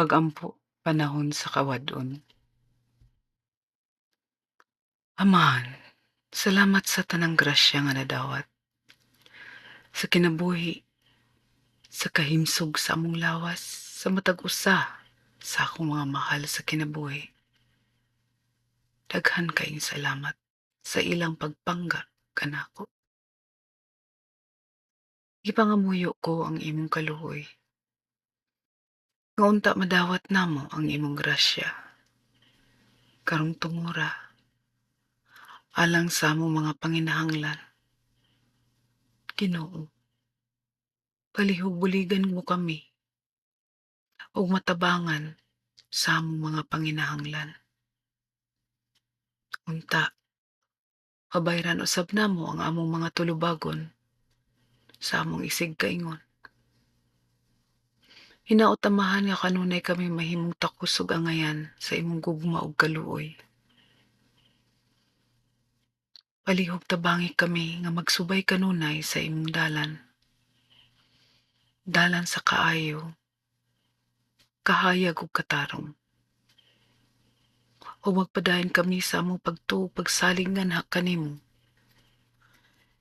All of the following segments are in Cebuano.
Pag-ampo panahon sa kawad-on. Amahan, salamat sa tanang grasya nga nadawat. Sa kinabuhi, sa kahimsog sa among lawas, sa matag usa sa akong mga mahal sa kinabuhi. Daghan kaayong salamat sa ilang pagpangga kanako. Gipangamuyo ko ang imong kaluoy. Nga unta madawat namo ang imong grasya. Karong tungura, alang sa among mga panginahanglan. Ginoo, palihog buligan mo kami ug matabangan sa among mga panginahanglan. Unta, mabayran usab namo ang among mga tulubagon sa among isigkaingon. Hinaot, Amahan, nga kanunay kami mahimong takos ug angayan sa imong gugma ug kaluoy. Palihog tabangi kami nga magsubay kanunay sa imong dalan. Dalan sa kaayo, kahayag ug katarong. Ug magpadayon kami sa among pagtuo pagsalig nganha kanimo.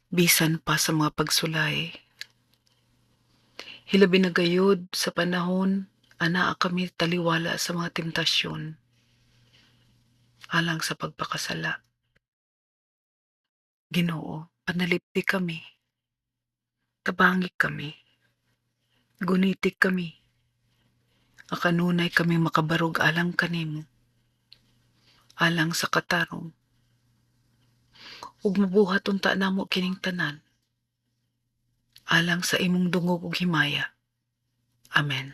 Bisan pa sa mga pagsulay. Hilabi na gayud sa panahon anaa kami taliwala sa mga temptasyon alang sa pagpakasala. Ginoo, panalipdi kami. Tabangi kami. Guniti kami. Nga kanunay kami makabarog alang kanimo. Alang sa katarong. Ug mabuhat unta namo kining tanan alang sa imong dungog ug himaya. Amen.